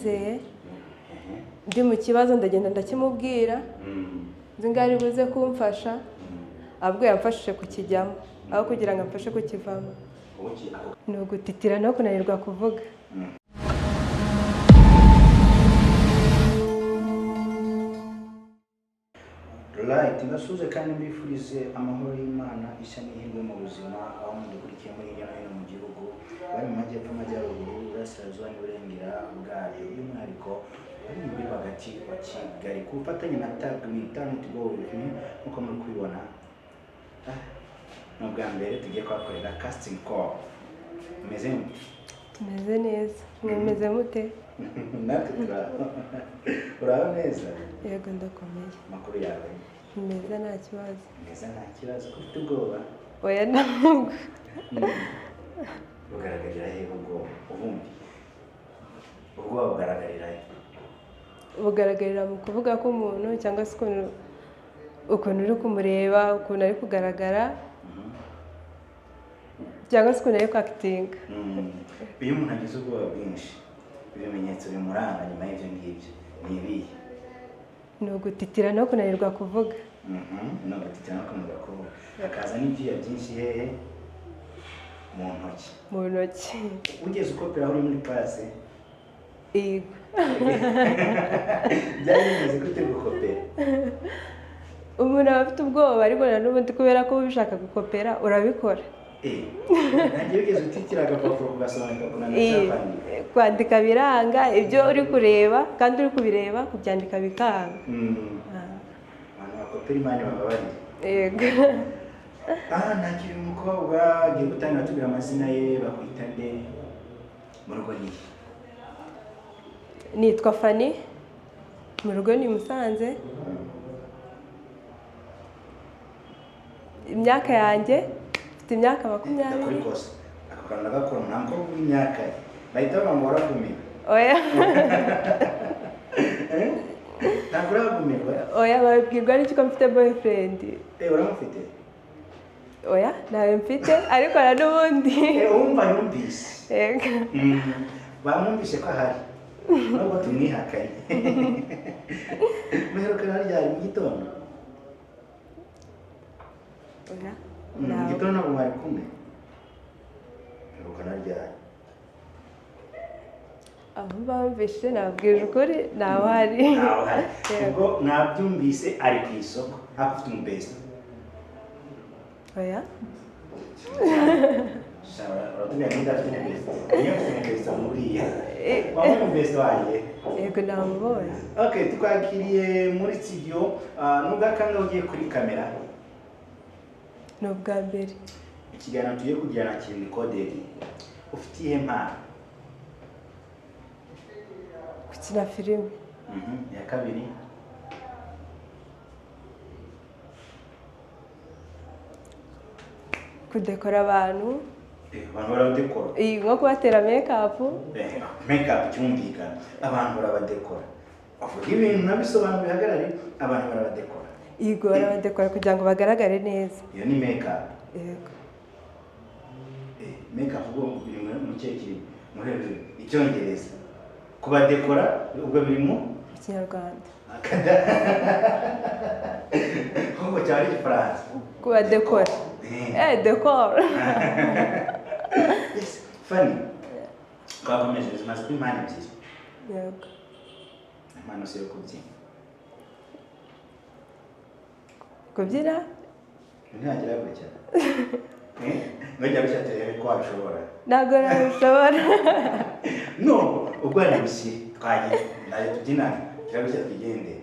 Ndamwizeye. Ndi mu kibazo ndagenda ndakimubwira, nzi ngo ari buze kumfasha, ahubwo yamfashije kukijyamo aho kugira ngo amfashe kukivamo. Ni ugutitira no kunanirwa kuvuga. Right, mbasuhuze kandi mbifurize amahoro y'Imana, ishya n'ihirwe mu buzima, aho mudukurikiye muri hirya no hino mu gihugu, bari mu majyepfo, amajyaruguru, iburasirazuba n'iburengera bwaryo, by'umwihariko bari mu mujyi rwagati wa Kigali, ku bufatanye na Tag Me Talent Go With Me. Nk'uko muri kubibona, ni ubwa mbere tugiye kuhakorera casting call. Mumeze mute? Tumeze neza, mwemeze mute? Natwe turaho. Uraho neza? Yego, ndakomeye. Amakuru yawe? Ni meza, nta kibazo. Meza, nta kibazo. Ko ufite ubwoba? Oya, ntabwo. Bugaragarira he ubwoba? Ubundi ubwoba bugaragarira he? Bugaragarira mu kuvuga k'umuntu, cyangwa se ukuntu uri kumureba, ukuntu ari kugaragara, cyangwa se ukuntu ari kwactinga. Iyo umuntu agize ubwoba bwinshi, ibimenyetso bimuranga nyuma y'ibyo ngibyo ni ibihe? Ni ugutitira no kunanirwa kuvuga. Ni ugutitira no kunanirwa kuvuga, hakaza n'ibyuya byinshi hehe? Mu ntoki. Mu ntoki. Ugeze ukopera aho uri muri classe? Yego. Byari bimeze gute gukopera? Umuntu aba afite ubwoba, ariko na n'ubundi kubera ko uba ubishaka gukopera urabikora. Nanjye wigeze utitira agapapuro kugasoma bikakunanira cyangwa kwandika? Kwandika biranga, ibyo uri kureba kandi uri kubireba, kubyandika bikanga. Abantu bakopera, Imana ibababarire. Yego. Aha nakiri umukobwa agiye gutangira tubwira amazina ye. Bakwita nde? Mu rugo ni he? Nitwa Fanny, mu rugo ni Musanze. Imyaka yanjye, mfite imyaka Ndakora 20. ikosa, ako kantu ndagakora. Nta mukobwa w'imyaka ye bahita bavuga ngo waragumiwe. Oya. Ntabwo uragumirwa? Oya, babibwirwa n'iki ko mfite boyfriend? Eh, uramufite? Oya, ntawe mfite, ariko na n'ubundi. Eh, wumva yumvise. Yego. Bamwumvise ko ahari nubwo tumwihakanye. Muherukana ryari? Mu gitondo? Oya. Mu Ntawe. gitondo ntabwo mwari kumwe? Muherukana ryari? Aho bamvishe, nabwije ukuri, ntawe uhari. Ntawe uhari. Yego. Ubwo mwabyumvise, ari ku isoko, ariko ufite umubesita? Oya. Uratubwira ngo udafite umubesita, niyo ufite umubesita muriya waba umubesita wanjye. Yego, namubonye. Okay, tukwakiriye muri studio. Nubwo akanga ugiye kuri kamera? Ni ubwa mbere. Ikiganiro tugiye kugirana kiri recorded. Ufite iyihe mpano? Gukina filime. Iya kabiri? Kudekora abantu. Abantu barabadekora? Iyi nko kubatera makeup. Makeup cyumvikana, abantu barabadekora. Uvuga ibintu nabisobanura bihagarare. Abantu barabadekora? Yego, barabadekora kugira ngo bagaragare neza. Iyo ni makeup? Yego. Makeup ubwo biri mu kihe kirimi? Muri icyongereza kubadekora ubwo biri mu Ikinyarwanda. Akada ahubwo cyaba ari igifaransa. Kubadekora. Decor. Yes, Fanny, twakomeje, zimaze kuba impano ebyiri. Yego. Impano si yo kubyina? Kubyina. Ntihagira gutya. Nujya gutya turebe ko wabishobora. Ntabwo nabishobora. No ubwo hari twagiye naje tubyinane, gira gutya twigende.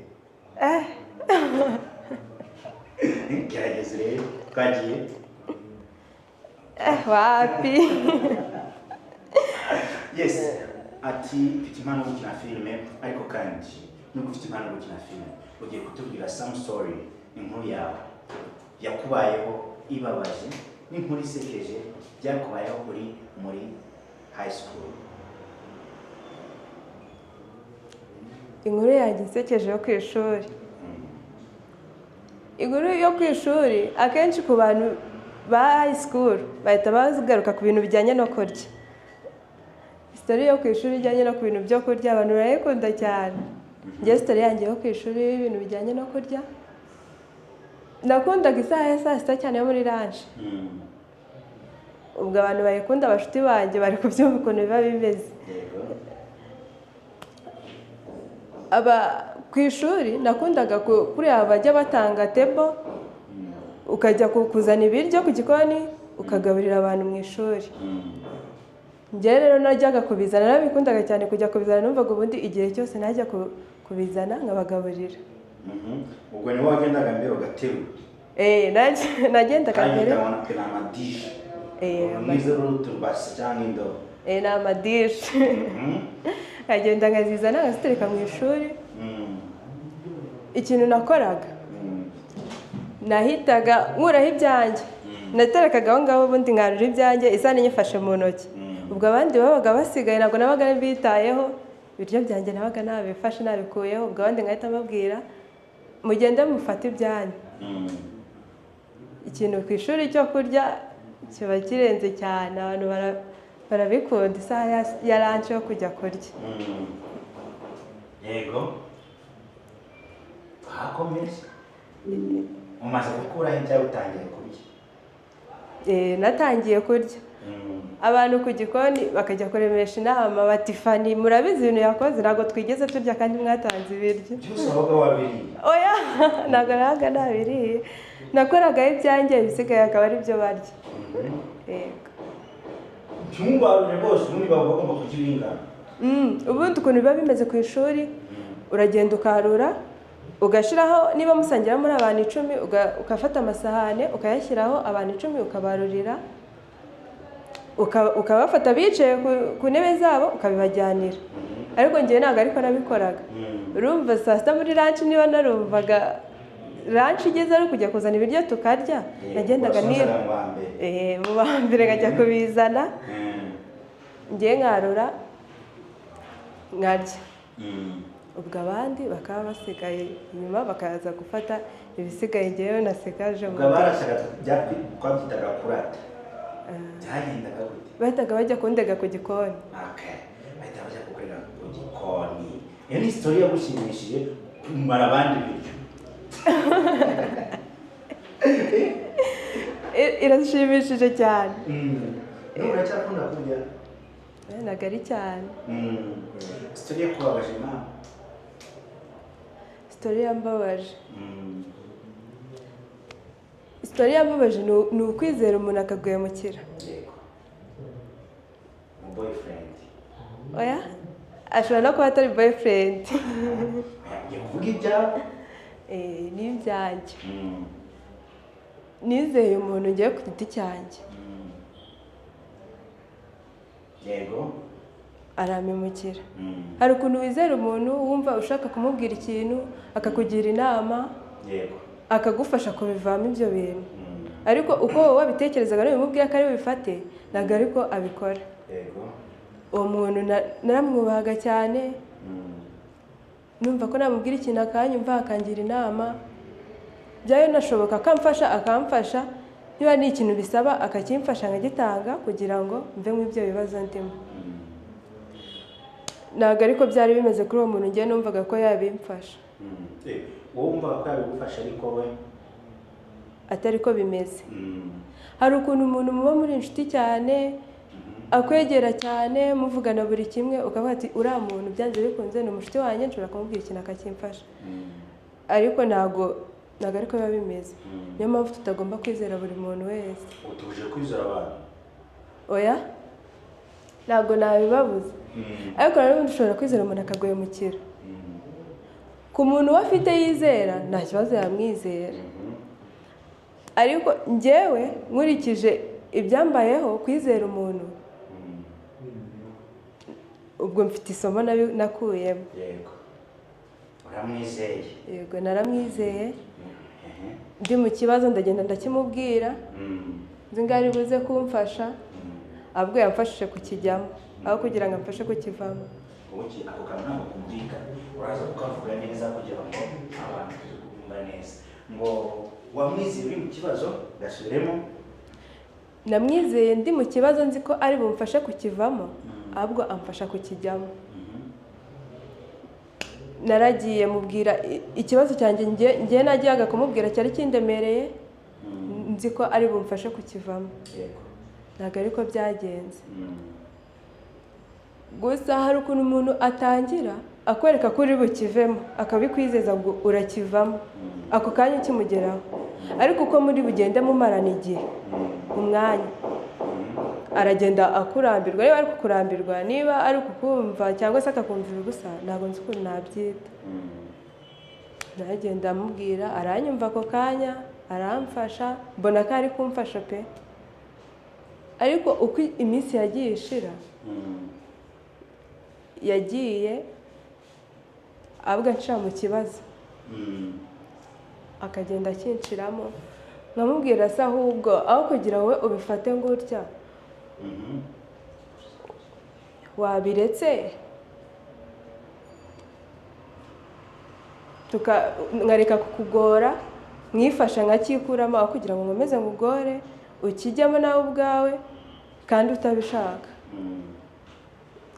Gerageza rero, twagiye. Wapi. Yes, ati mfite impano yo gukina filime, ariko kandi nubwo ufite impano yo gukina filime, ugiye kutubwira some story, inkuru yawe yakubayeho ibabaje n'inkuru isekeje byakubayeho uri muri high school. Inkuru yanjye isekeje yo ku ishuri, inkuru yo ku ishuri, akenshi ku bantu ba high school bahita bagaruka ku bintu bijyanye no kurya. Story yo ku ishuri ijyanye no ku bintu byo kurya, abantu barayikunda cyane. Njye story yanjye yo ku ishuri y'ibintu bijyanye no kurya, nakundaga isaha ya saa sita cyane yo muri lunch. Ubwo abantu bayikunda, abashuti banjye bari kubyumva ukuntu biba bimeze. Aba ku ishuri nakundaga kuriya bajya batanga table, ukajya kuzana ibiryo ku gikoni, ukagaburira abantu mu ishuri. Njyewe rero najyaga kubizana, narabikundaga cyane kujya kubizana. Numvaga ubundi igihe cyose najya kubizana nkabagaburira. Ubwo niwo wagendaga mbere ugaterura? Eh, nagendaga Kandi mbere. ndabona ko ni amadishi. Eh. Mwiza utubasi cyangwa indobo. Eh, ni amadishi. Nkagenda nkazizana, nkazitereka mu ishuri. Ikintu nakoraga, nahitaga nkuraho ibyanjye naterekaga aho ngaho, ubundi nkarura ibyanjye, isahani nyifashe mu ntoki. Ubwo abandi babaga basigaye ntabwo nabaga mbitayeho, ibiryo byanjye nabaga nabifashe, nabikuyeho. Ubwo abandi nkahita mbabwira: "Mugende mufate ibyanyu." Ikintu ku ishuri cyo kurya kiba kirenze cyane, abantu barabikunda, isaha ya lunch yo kujya kurya. Yego, twakomeje. Umaze gukuraho ibyawe, utangiye kurya. Eh, natangiye kurya, abantu ku gikoni bakajya kuremesha inama bati: "Fani, murabizi ibintu yakoze? Ntabwo twigeze turya kandi mwatanze ibiryo." Byose wabaga wabiriye? Oya, ntabwo nabaga nabiriye. Nakoragaho ibyanjye, ibisigaye akaba ari byo barya. Yego. Ntimubarure rwose, ubundi baba bagomba kurya ibingana. Ubundi ukuntu biba bimeze ku ishuri, uragenda ukarura, ugashyiraho. Niba musangira muri abantu 10, ugafata amasahane ukayashyiraho, abantu 10 ukabarurira, ukabafata bicaye ku ntebe zabo, ukabibajyanira. Ariko njyewe ntabwo ariko nabikoraga. Urumva saa sita muri lunch, niba narumvaga lunch igeze ari ukujya kuzana ibiryo tukarya, nagendaga ni Wasonzaga mu wa mbere. Eh, mu ba mbere, nkajya kubizana. Njyewe nkarura nkarya, ubwo abandi bakaba basigaye inyuma, bakaza gufata ibisigaye njyewe nasigaje mu Ubwo abarashaga twabyitaga kurata, byagendaga gute? Bahitaga bajya kundega ku gikoni. Okay. Bahita bajya gukorera ku gikoni. Iyo ni story yagushimishije, kumara abandi ibiryo? Irashimishije cyane. N'ubu uracyakunda kurya? Eh, ntabwo ari cyane. Story yakubabaje, mama? Story yambabaje, story yambabaje ni ukwizera umuntu akaguhemukira. Yego, mu boyfriend? Oya, ashobora no kuba atari boyfriend. Ugiye kuvuga ibyawe? Eh, ni ibyanjye. Nizeye umuntu ngiye ku giti cyanjye, arampemukira. Hari ukuntu wizera umuntu, wumva ushaka kumubwira ikintu, akakugira inama, akagufasha kubivamo ibyo bintu, ariko uko wowe wabitekerezaga n'ubimubwiye ko ari bubifate, ntabwo ariko abikora. Uwo muntu naramwubahaga cyane, numva ko namubwira ikintu akanyumva, akangira inama, byaba binashoboka akamfasha, akamfasha niba ni ikintu bisaba akakimfasha nkagitanga kugira ngo mve mu ibyo bibazo ndimo. Ntabwo ariko byari bimeze kuri uwo muntu. Ngewe numvaga ko yabimfasha. Eh, wowe wumvaga ko yabigufasha, ariko we Atari ko bimeze. Hari ukuntu umuntu muba muri inshuti cyane, akwegera cyane, muvugana buri kimwe, ukavuga ati: "Uriya muntu byanze bikunze ni umushuti wanjye, nshobora kumubwira ikintu akakimfasha." Ariko ntabwo ariko biba bimeze. Niyo mpamvu tutagomba kwizera buri muntu wese. Utuje kwizera abantu? Oya, ntabwo nabibabuza, ariko nanone ushobora kwizera umuntu akaguhemukira. Ku muntu we afite yizera, nta kibazo, yamwizera. Ariko njyewe nkurikije ibyambayeho, kwizera umuntu, ubwo mfite isomo nakuyemo. Yego, uramwizeye? Yego, naramwizeye. Ndi mu kibazo ndagenda ndakimubwira, nzi ngo ari buze kumfasha. Ahubwo yamfashije kukijyamo aho kugira ngo amfashe kukivamo. Ubuki ako kantu ntabwo kumvikana, uraza kukavuga neza kugira ngo abantu tuze kumva neza. Ngo wamwizeye uri mu kibazo, gasubiremo. Namwizeye ndi mu kibazo, nzi ko ari bumfashe kukivamo. Ahubwo amfasha kukijyamo. Naragiye mubwira ikibazo cyanjye, njye najyaga kumubwira cyari kindemereye, nzi ko ari bumfashe kukivamo. Ntabwo ariko byagenze. Gusa hari ukuntu umuntu atangira akwereka ko uri bukivemo, akabikwizeza ngo urakivamo ako kanya ukimugeraho, ariko uko muri bugende mumarana igihe, umwanya, aragenda akurambirwa. Niba ari kukurambirwa, niba ari kukumva, cyangwa se akakumvira ubusa, ntabwo nzi ukuntu nabyita. Naragenda amubwira, aranyumva ako kanya, aramfasha, mbona ko ari kumfasha pe. Ariko uko iminsi yagiye ishira, yagiye ahubwo anshira mu kibazo, akagenda akinshiramo, nkamubwira se ahubwo aho kugira wowe ubifate gutya, wabiretse nkareka kukugora, mwifasha nkakikuramo, aho kugira ngo nkomeze ngugore ukijyemo nawe ubwawe kandi utabishaka.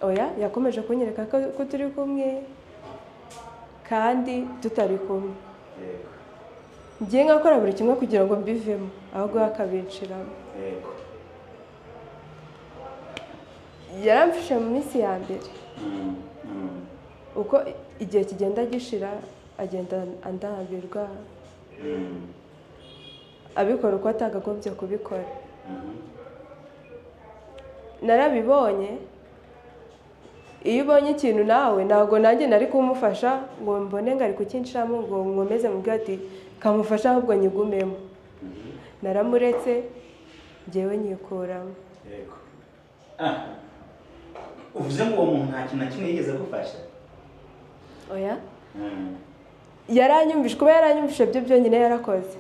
Oya, yakomeje kunyereka ko turi kumwe kandi tutari kumwe. Ngiye nkakora buri kimwe kugira ngo mbivemo, ahubwo we akabinshiramo. Yaramfashe mu minsi ya mbere. Uko igihe kigenda gishira, agenda andambirwa, abikora uko atakagombye kubikora. Narabibonye. Iyo ubonye ikintu nawe, ntabwo nanjye nari kumufasha ngo mbone ngo ari kukinshiramo ngo nkomeze mubwire ati kamufasha, ahubwo nyigumemo. Naramuretse, njyewe nyikuramo. Yego. Uvuze ngo uwo muntu nta kintu na kimwe yigeze agufasha? Oya, yaranyumvishe. Kuba yaranyumvishe byo byonyine yarakoze.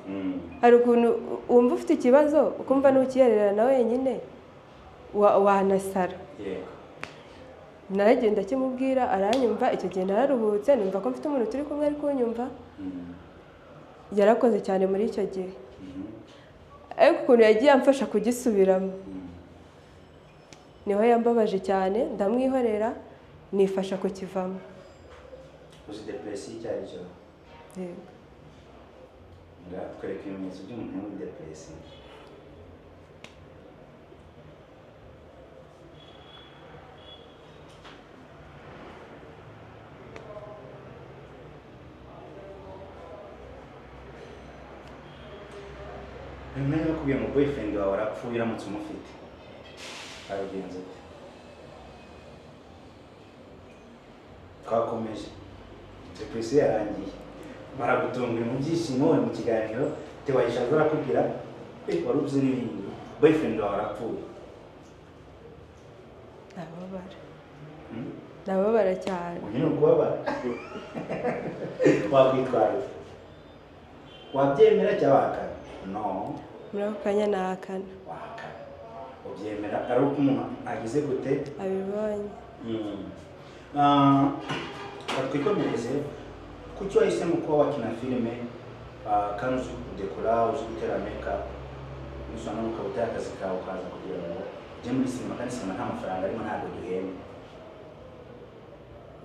Hari ukuntu wumva ufite ikibazo, ukumva ntukihererana wenyine, wanasara. Naragenda akimubwira, aranyumva. Icyo gihe nararuhutse, numva ko mfite umuntu turi kumwe ari kunyumva. Yarakoze cyane muri icyo gihe, ariko ukuntu yagiye amfasha kugisubiramo niho yambabaje cyane, ndamwihorera, nifasha kukivamo. Uzi depression icyo ari cyo? Yego. Twereka ibimenyetso by'umuntu uri muri depression. Uyu mwanya bakubwiye ngo boyfriend wawe arapfuye, uramutse umufite wabigenza ute? Twakomeje, depression yarangiye, baragutunguye mu byishimo, uri mu kiganiro tewayishaza, arakubwira wari uzi n'ibindi, boyfriend wawe arapfuye. Ndababara. Ndababara cyane. Uyu ni ukubabara. Wakwitwara, wabyemera cyangwa wahakana? No. Muri ako kanya nahakana. Wahakana. Ubyemera ari uko umuntu agize gute? Abibonye. Twikomereze. Kuki wahisemo kuba wakina filime, kandi uzi kudekora, uzi gutera makeup, gusa none ukaba uteye akazi kawe ukaza kugira ngo ujye muri sinema, kandi sinema nta mafaranga arimo, ntabwo duhembwa?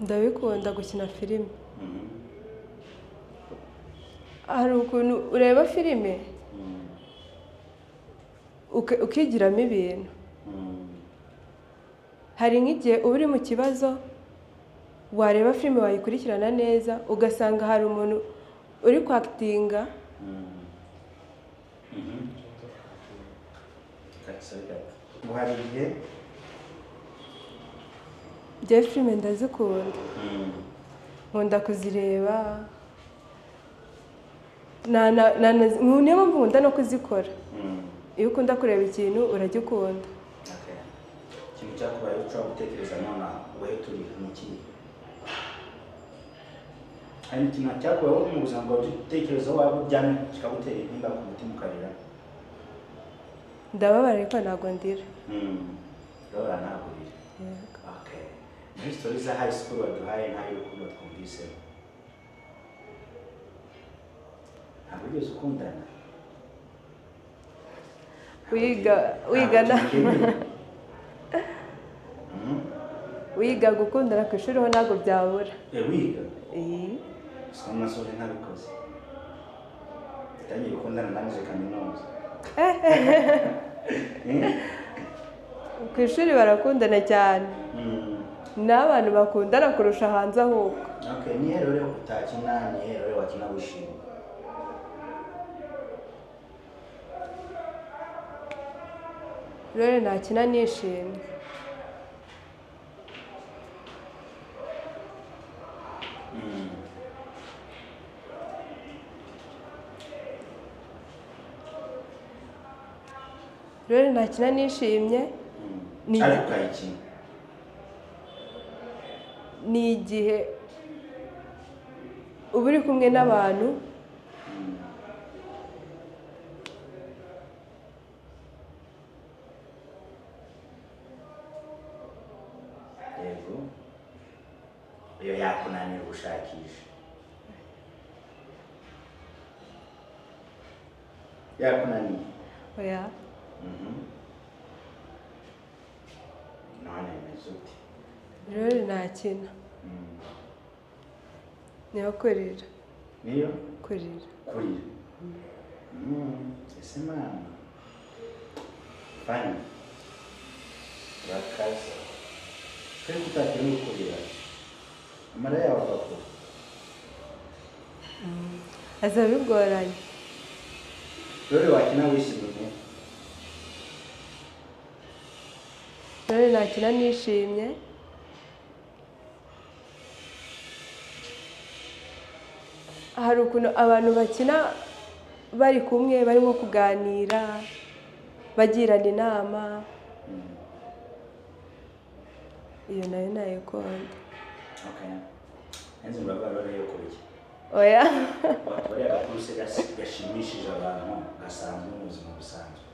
Ndabikunda gukina filime. Hari ukuntu ureba filime ukigiramo ibintu. Hari nk'igihe uba uri mu kibazo, wareba filime wayikurikirana neza, ugasanga hari umuntu uri kwakitinga. Ngo hari igihe Njyewe filime ndazikunda, nkunda kuzireba. Niyo mpamvu nkunda no kuzikora. Iyo ukunda kureba ikintu uragikunda. Okay. Ikintu cyakubayeho ushobora gutekereza nonaha wowe turi ni ikihe? Hari ikintu cyakubayeho mu buzima bwawe utekereza waba uryamye kikagutera intimba ku mutima ukarira? Ndababara ariko ntabwo ndira. Urababara ntabwo urira. Yego. Okay. Muri story za high school waduhaye nta y'urukundo twumvisemo. Ntabwo wigeze ukundana? Wiga wigana. Ntabwo. Wiga gukundana ku ishuri ho ntabwo byabura. Wiga? Gusa nasoje ntabikoze. Natangiye gukundana ndangije kaminuza. Ku ishuri barakundana cyane. N'abantu bakundana kurusha hanze ahubwo. Okay, ni rero utakina, ni rero wakina wishimye. Rero nakina nishimye. Rero nakina nishimye. Ariko ukayikina ni igihe uba uri kumwe n'abantu yego iyo yakunanira gushakisha yakunaniye. Oya. None bimeze ute? Rero nakina niyo kurira. Niyo kurira. Kurira. Ese mama Fanny urakaze twe kutakiri kurira amara yawe ava kure. Aza bigoranye. Rero wakina wishimye. Rero nakina nishimye. Hari ukuntu abantu bakina bari kumwe barimo kuganira bagirana inama. Iyo nayo nayikunda. Okay. Enzi murava rero yo kurya. Oya. Bariya gakuru se gashimishije abantu gasanzwe mu buzima busanzwe.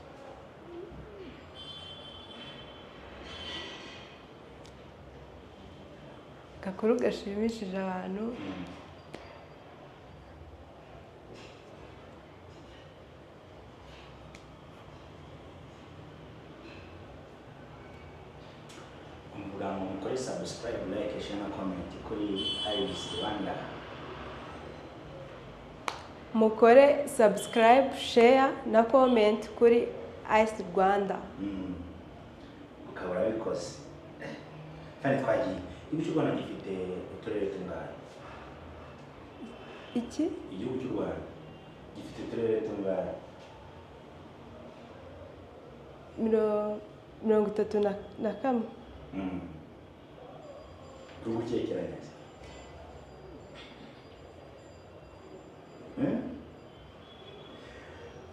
Gakuru gashimishije abantu. Mvuga ngo mukore subscribe, like, share na comment kuri Iris Rwanda. Mukore subscribe, share na comment kuri Iris Rwanda. Ukaba urabikoze. Kandi twagiye. Igihugu cy'u Rwanda gifite uturere tungahe? Iki? Igihugu cy'u Rwanda gifite uturere tungahe? 31. Uri gukekeranya se?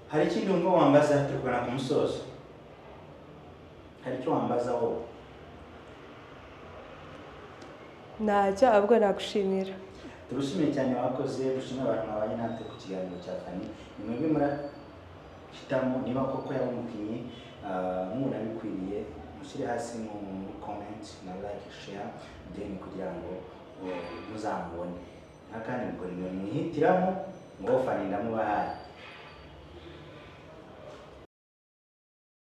Hari ikindi wumva wambaza turi kugana ku musozo? Hari icyo wambaza wowe? Ntacyo, ahubwo nagushimira. Tugushimiye cyane wakoze, gushimira abantu babanye natwe ku kiganiro cya Fanny. Ni mwebwe murahitamo niba koko yaba umukinnyi mubona bikwiriye, mushyire hasi muri comment na like, share, then kugira ngo muzamubone. Kandi mukora ibintu mwihitiramo ngo Fanny ndamubahaye.